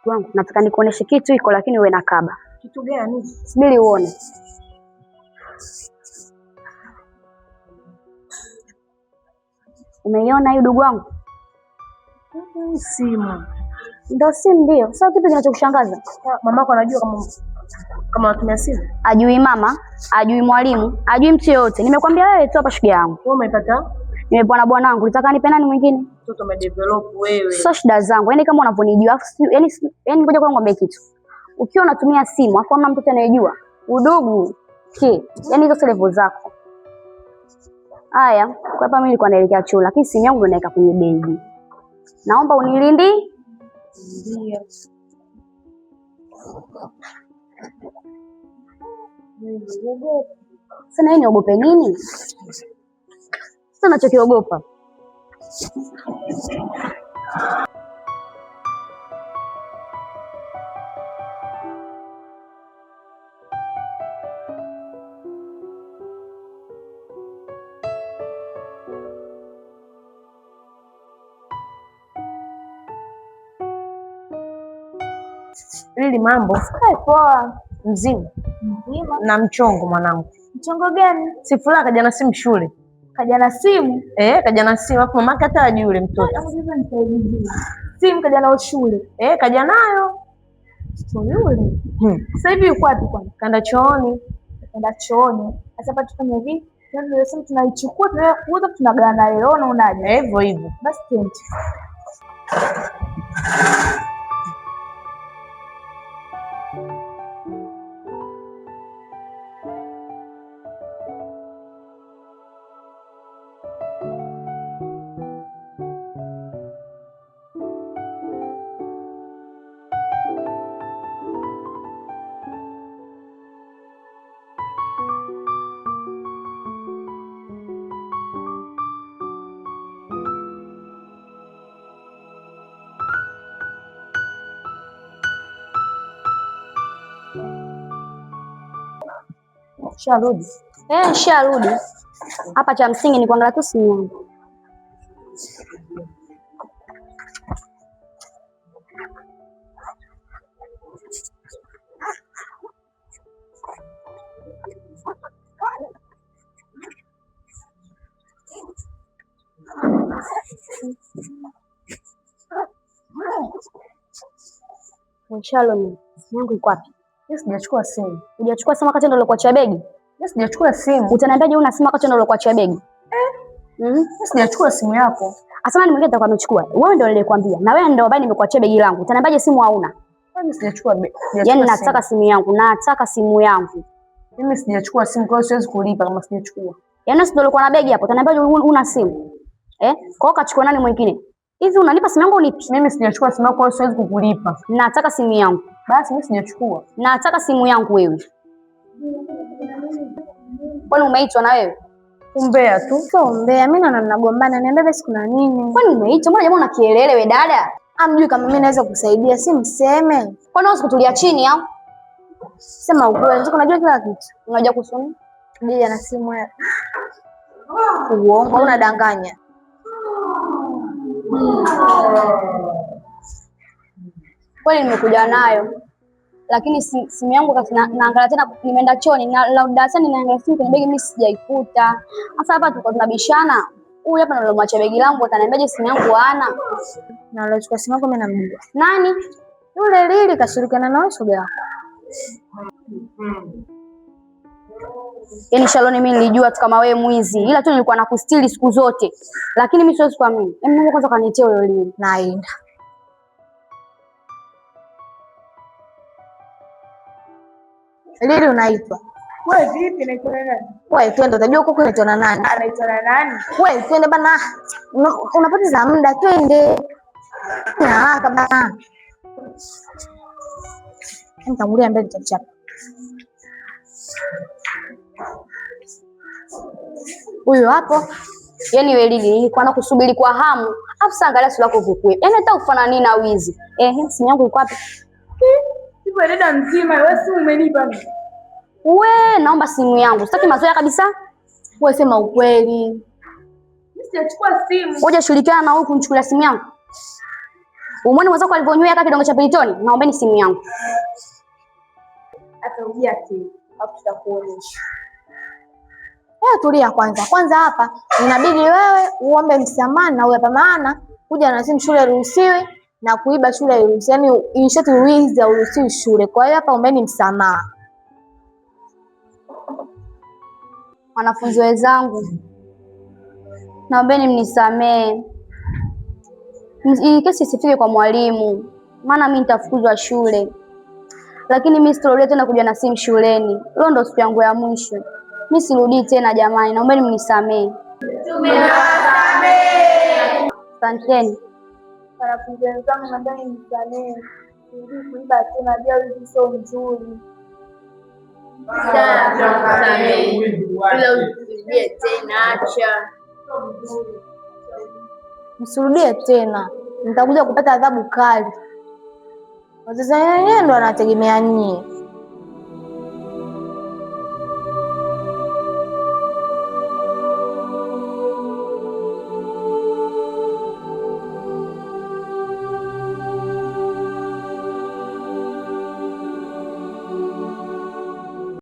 Wangu, nataka nikuoneshe kitu iko lakini uwe na kaba. Kitu gani? Subiri uone. Umeiona hiyo ndugu wangu? Simu. Ndio simu ndio. Sio kitu kinachokushangaza. Mamako anajua kama unatumia simu? Ajui mama, ajui mwalimu, ajui mtu yoyote. Nimekwambia wewe tu hapa shughuli yangu. Wewe umeipata? Nimepewa na bwanangu. Nataka nipe nani mwingine? Mtoto umedevelop wewe. Sio shida zangu. Yaani kama unavyonijua, afu yaani ngoja kwanza ngombe kitu. Ukiwa unatumia simu afu hamna mtoto anayejua, udugu ke, yaani hizo sio level zako. Haya, kwa hapa mimi nilikuwa naelekea chuo, lakini simu yangu ndo naweka kwenye begi. Naomba unilindi. Ndio. Sasa na wewe niogope nini? Sasa nachokiogopa. Lili, mambo? Poa. Mzima. Mzima. Na mchongo mwanangu. Mchongo gani? Si Furaha kaja na simu shule. Kaja na simu? Kaja na simu. Hapo mamake hata hajui yule mtoto. Simu kaja nayo shule. Kaja nayo. Sio yule. Sasa hivi yuko wapi kwani? Kaenda chooni. Kaenda chooni. Sasa hapa tufanye hivi. Tunaenda simu tunaichukua, tunaenda kuuza, tunagawana leo. Unaonaje? Hivyo hivyo. Basi twende. Sharudi. Sharudi. Hapa cha msingi ni kuangalia tu simu yangu. Shalom, simu yangu iko wapi? Mimi sijachukua simu. Hujachukua simu wakati ndio ulikuachia begi? Mimi sijachukua simu. Utaniambiaje una simu wakati ndio ulikuachia begi? Mimi sijachukua simu yako. Asema ni mwingine atakuwa amechukua. Wewe ndio nilikwambia. Na wewe ndio ambaye nimekuachia begi langu. Utaniambiaje simu hauna? Mimi sijachukua begi. Yaani nataka simu yangu, nataka simu yangu. Mimi sijachukua simu, kwa hiyo siwezi kulipa kama sijachukua. Yaani wewe ndio ulikuwa na begi hapo. Utaniambiaje una simu? Kwa hiyo kachukua nani mwingine? Hivi unanipa simu yangu unipi? Mimi sijachukua simu yako, kwa hiyo siwezi kukulipa. Nataka simu yangu. Basi mimi sijachukua. Nataka simu yangu wewe. Kwani umeitwa na wewe? Umbea tu. Sio umbea, mimi naona mnagombana, niambia basi kuna nini? Kwani umeitwa? Mbona jamaa una kielele we dada? Amjui kama mimi naweza kukusaidia, si mseme. Kwani wewe usikutulia chini au? Sema ukweli, unajua kila kitu. Unajua kusoma? Bija na simu wewe. Uongo, unadanganya. Kweli nimekuja nayo. Lakini simu yangu wakati naangalia tena, nimeenda chooni na darasani naangalia simu kwenye begi mimi sijaikuta. Sasa hapa tulikuwa tunabishana. Huyu hapa ndo alomwacha begi langu, ataniambiaje simu yangu hana? Na aliochukua simu yako mimi namjua. Nani? Yule Lili kashirikiana na shoga yako. Yaani Shaloni, mimi nilijua tu kama wewe mwizi. Ila tu nilikuwa nakustiri siku zote. Lakini mimi siwezi kuamini. Hebu naomba kwanza kanitie huyo Lili. Naenda. Lili unaitwa. Wewe vipi, naitwa na nani? Wewe twende, utajua huko unaitwa na nani? Anaitwa na nani? Wewe twende bana. Unapoteza muda, twende. Haraka bana. Nitangulia mbele nitachapa. Huyo hapo. Yaani wewe Lili, nilikuwa nakusubiri kwa hamu. Afu sasa angalia sura yako kukue. Yaani hata ufanani na wizi. Simu yangu iko wapi? Sipo dada mzima, wewe simu umenipa mimi. We, naomba simu yangu. Sitaki mazoea kabisa. Wewe sema ukweli. Mimi sijachukua simu. Ngoja shirikiana na huyu kumchukulia simu yangu. Umwone mwenzako alivyonywea kaka kidongo cha pilitoni? Naombeni simu yangu. Atarudia tena. Hapo tutakuonyesha. Wewe tulia kwanza. Kwanza hapa inabidi wewe uombe msamaha na uwe maana kuja na simu shule hairuhusiwi na kuiba shule hairuhusiwi. Yaani in short wizi hauruhusiwi shule. Kwa hiyo hapa ombeni msamaha. Wanafunzi wenzangu, naombeni mnisamee. Hii kesi isifike kwa mwalimu, maana mi nitafukuzwa shule. Lakini mi sitarudia tena kuja na simu shuleni. Leo ndo siku yangu ya mwisho, mi sirudii tena jamani, naombeni mnisamee. Asanteni. Wanafunzi wenzangu, naombeni mnisamehe. Sirudii kuiba tena, najua wizi sio mzuri. Msirudie tena, mtakuja kupata adhabu kali. Wazazi wenyewe ndo wanategemea nyie.